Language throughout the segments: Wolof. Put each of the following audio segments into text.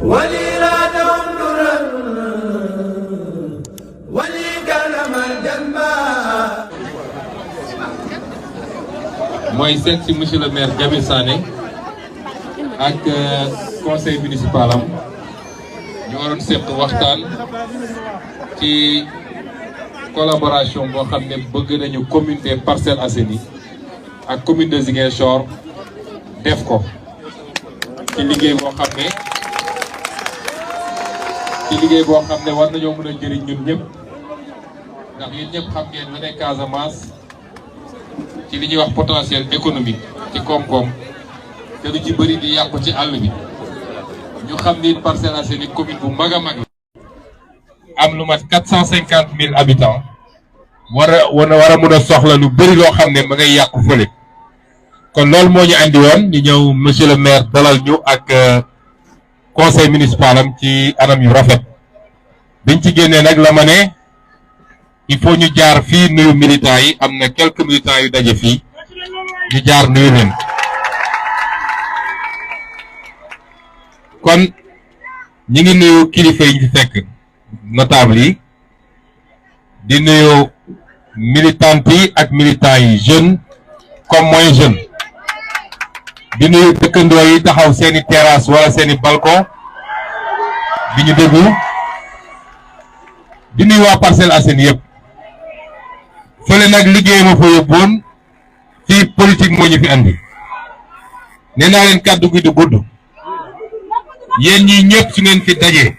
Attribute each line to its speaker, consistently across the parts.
Speaker 1: والإرادة درا ولكلم الجنة.
Speaker 2: mooy seet si monsieur le maire Jamil Sané ak conseil municipal am ñu waroon seq waxtaan ci collaboration boo xam ne bëgg nañu commune des Parcelles Assainies ak commune de Ziguinchor def ko ci liggéey boo xam ne war nañoo mën a jëriñ ñun ñëpp ndax yéen ñëpp xam ngeen lu ne Casamance ci li ñuy wax potentiel économique ci koom-koom te lu ci bëri di yàqu ci àll bi ñu xam ni Parcelles Assainies commune bu mag a mag la am lu mat 450 000 habitants war a mën a soxla lu bëri loo xam ne ma ngay yàqu fële kon loolu moo ñu andi woon ñu ñëw monsieur le maire dalal ñu ak conseil municipal am ci anam yu rafet biñ ci génnee nag la ma ne il faut ñu jaar fii nuyu militants yi am na quelques militants yu daje fii ñu jaar nuyu leen kon ñi ngi nuyu kilifa yi ñu fi fekk notable yi di nuyu militantes yi ak militants yi jeunes comme moins jeunes di nuyu dëkkandoo yi taxaw seeni terrasse wala seeni balcon di ñu déglu di nuyu waa Parcelles Assainies yëpp fële nag liggéey ma fa yóbboon fii politique moo ñu fi andi nee naa leen kàddu gi du gudd yéen ñii ñëpp su ngeen fi dajee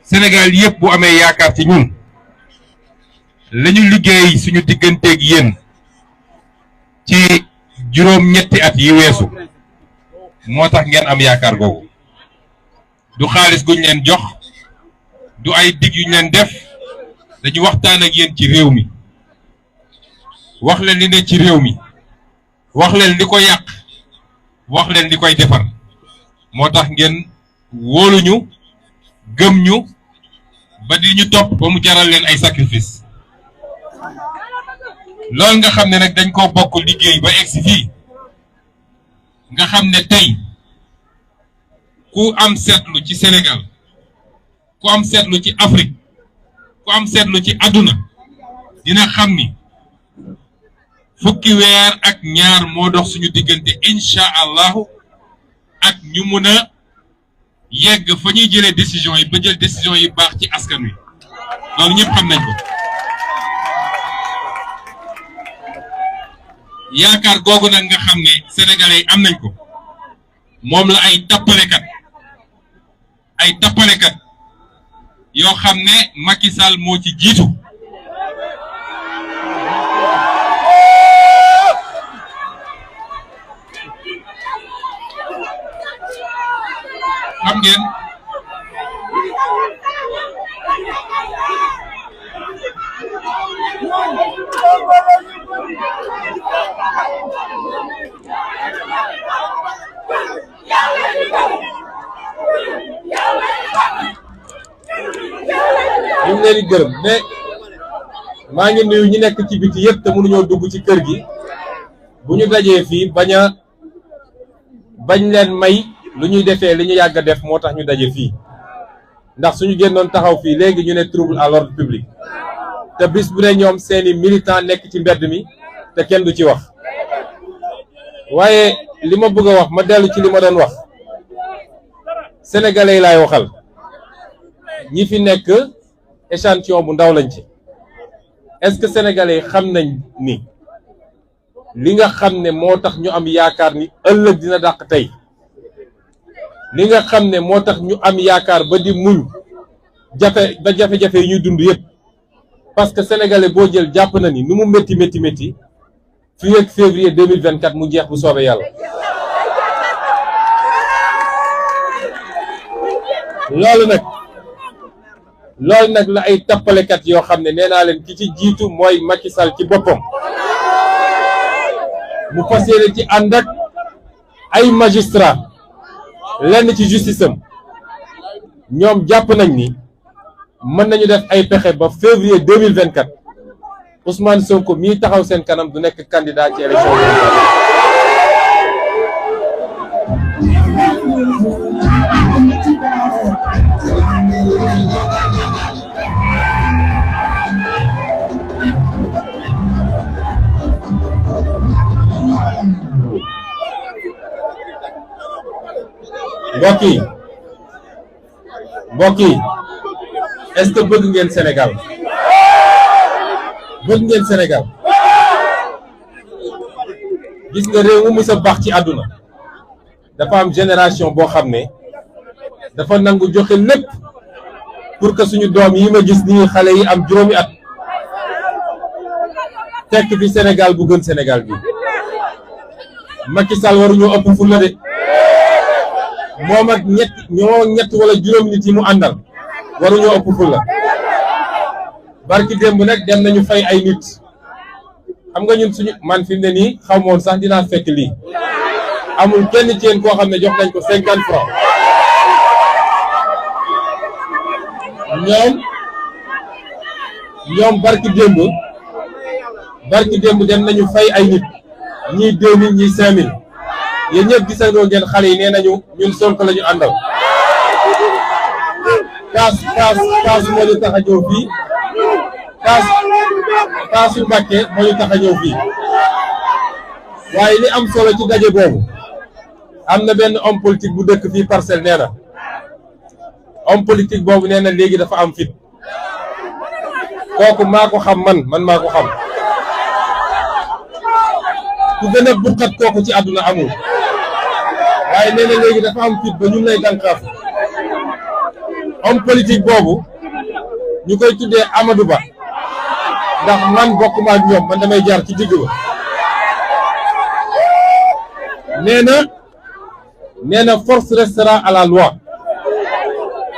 Speaker 2: Sénégal yëpp bu amee yaakaar ci ñun la ñu liggéey suñu digganteeg yéen ci juróom-ñetti at yi weesu moo tax ngeen am yaakaar googu du xaalis guñ leen jox du ay dig yuñ leen def dañu waxtaan ak yéen ci réew mi wax leen li ne ci réew mi wax leen li ko yàq wax leen li koy defar moo tax ngeen wóoluñu gëm ñu ba di ñu topp ba mu jaral leen ay sacrifice loolu nga xam ne nag dañ koo bokk liggéey ba egsi fii nga xam ne tey ku am seetlu ci Sénégal ku am seetlu ci Afrique ku am seetlu ci àdduna dina xam ni fukki weer ak ñaar moo dox suñu diggante incha allahu ak ñu mun a yegg fa ñuy jëlee décision yi ba jël décision yi baax ci askan wi loolu ñëpp xam nañ ko yaakaar googu nag nga xam ne sénégalais yi am nañ ko moom la ay tappalekat yoo xam ne Macky Sall moo ci jiitu xam ngeen ñu ngi leen di gërëm mais maa ngi nuyu ñi nekk ci biti yëpp te mënuñoo dugg ci kër gi bu ñu dajee fii bañ leen may lu ñuy defee li ñu yàgg a def moo tax ñu daje fii ndax suñu génnoon taxaw fii léegi ñu ne trouble à l'ordre public te bis bu ne ñoom seeni militant nekk ci mbedd mi te kenn du ci wax waaye li ma bëgg a wax ma dellu ci li ma doon wax sénégalais yi laay waxal ñi fi nekk échantillon bu ndaw lañ ci est-ce que sénégalais yi xam nañ ni li nga xam ne moo tax ñu am yaakaar ni ëllëg dina dàq tey li nga xam ne moo tax ñu am yaakaar ba di muñ jafe-jafe yi ñuy dund yëpp parce que sénégalais boo jël jàpp na ni nu mu métti fii ak février 2024 mu jeex bu soobee yàlla loolu nag la ay tappalekat yoo xam ne nee naa leen ki ci jiitu mooy Macky Sall ci boppam mu fas yéene ci ànd ak ay magistrat lenn ci justice am ñoom jàpp nañ ni mën nañu def ay pexe ba février 2024 Ousmane Sonko mii taxaw seen kanam du nekk candidat ci élection yi
Speaker 3: mbokk yi est-ce que bëgg ngeen Sénégal gis nga réew mu mës a baax ci àdduna dafa am génération boo xam ne dafa nangu joxe lépp pour que suñu doom yi ma gis nii xale yi am juróomi at tekk fi Sénégal bu gën Sénégal bi Macky Sall waruñoo ëpp fulla de moom ak ñett wala juróomi nit yi mu àndal waruñoo ëpp fulla barki démb nag dem nañu fay ay nit xam nga ñun suñu man fi mu ne nii xamoon sax dinaa fekk lii amul kenn ci yéen koo xam ne jox nañ ko 50 francs ñoom barki démb dem nañu fay ay nit ñii 2000 ñii 5000 yéen ñëpp gisandoo ngeen xale yi nee nañu ñun Sonko la ñu àndal kaas moo ñu tax a ñëw fii kaasu Mbàkke moo ñu tax a ñëw fii waaye li am solo ci daje boobu am na benn homme politique bu dëkk fii Parcelles nee na homme politique boobu nee na léegi dafa am fit kooku maa ko xam man maa ko xam ku gën a burxat kooku ci àdduna amul waaye nee na léegi dafa am fit ba ñun lay dànkaafu homme politique boobu ñu koy tuddee Amadou Ba ndax man bokkuma ak ñoom man damay jaar ci digg ba nee na force restera à la loi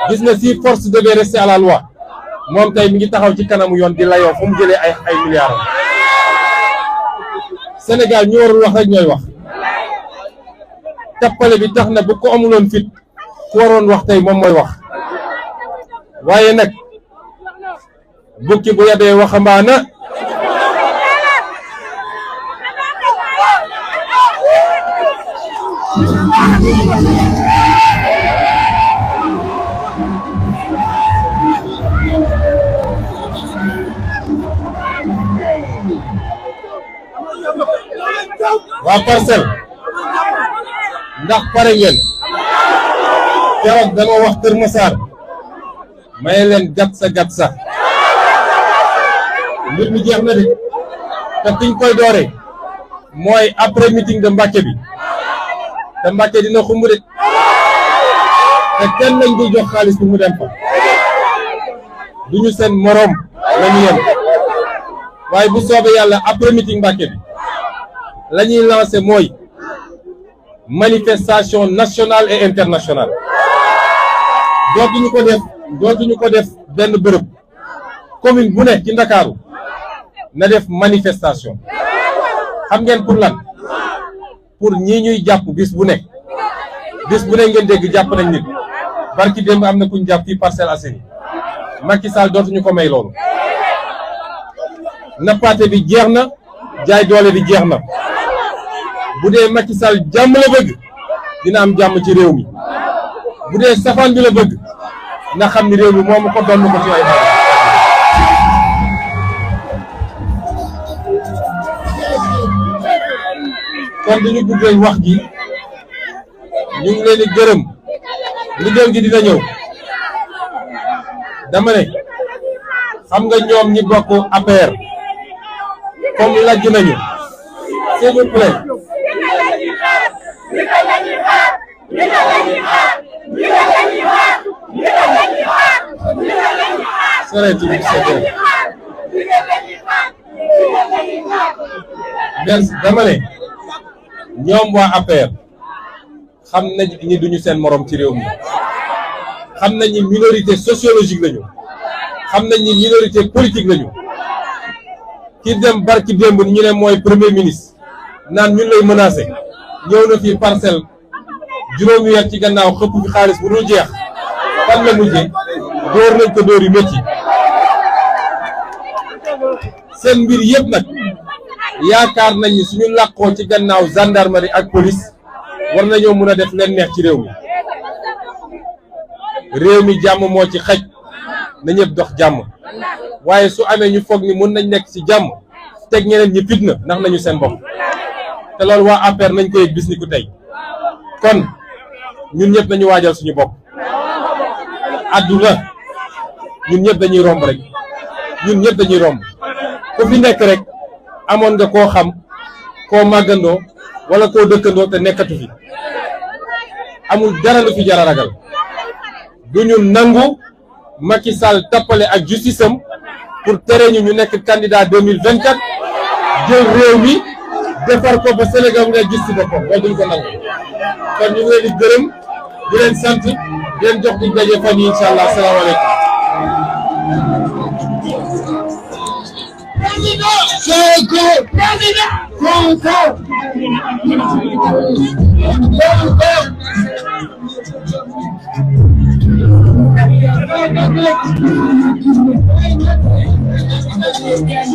Speaker 3: gis nga si force devait rester à la loi moom tey mi ngi taxaw ci kanamu yoon di layoo fu mu jëlee ay milliards Sénégal ñu warul wax rek ñooy wax tappale bi tax na bu ko amuloon fit ku waroon wax tey moom mooy wax waaye nag bukki bu yabee waxambaana waa Parcelles ndax pare ngeen keroog dama wax Kër Massar may leen gat sa mbir mi jeex na de te fiñ koy doore mooy après meeting de Mbacké bi te Mbacké dina xumb de te kenn lañ dul jox xaalis pour mu dem fa duñu seen moroom lañu yem waaye bu soobee yàlla après meeting Mbacké bi la ñuy lancé mooy manifestation nationale et internationale dootuñu ko def benn bërëb commune bu ne ci Ndakaaru na def manifestation xam ngeen pour lan pour ñii ñuy jàpp bis bu ne ngeen dégg jàpp nañ nit barki démb am na kuñ jàpp fii Parcelles Assainies Macky Sall dootuñu ko may loolu nappaate bi jeex na jaay doole bi jeex na bu dee Macky Sall jàmm la bëgg dina am jàmm ci réew mi bu dee safaan bi la bëgg na xam ni réew mi moomu ko doon ko ci ay kon duñu guddal wax ji ñu ngi leen di gërëm liggéey gi dina ñëw dama ne xam nga ñoom ñi bokk APR comme lajj nañu s'il vous plaît dama ne ñoom waa APR xam nañ ñi duñu seen morom ci réew mi xam nañ ni minorité sociologique lañu xam nañ ni minorité politique lañu ki dem barki démb ñu ne mooy premier ministre naan ñun lay menacé ñëw na fii Parcelles juróomi weer ci gannaaw xëpp fi xaalis bu dul jeex fan la mujjee dóor nañ ko dóor yu métti seen mbir yëpp nag yaakaar nañ ni suñu làqoo ci gannaaw gendarmerie ak police war nañoo mën a def leen neex ci réew mi jàmm moo ci xaj na ñëpp dox jàmm waaye su amee ñu foog ni mën nañ nekk ci jàmm teg ñeneen ñi fitna ndax nañu seen bopp te loolu waa APR nañ ko yëg bis ni ku tey kon ñun ñëpp nañu waajal suñu bopp. àdduna ñun ñëpp dañuy romb rek ñun ñëpp dañuy romb ku fi nekk rek amoon nga koo xam koo màggandoo wala koo dëkkandoo te nekkatu fi amul dara lu fi jar a ragal duñu nangu Macky Sall tappale ak justice am pour tere ñu nekk candidat 2024 jël réew mi defar ko ba Sénégal nga gis ci boppam loolu duñ ko nangu kon ñu ngi leen di gërëm di leen sant di leen jox di daje fan yi incha allah asalaamaaleykum.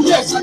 Speaker 1: Yes.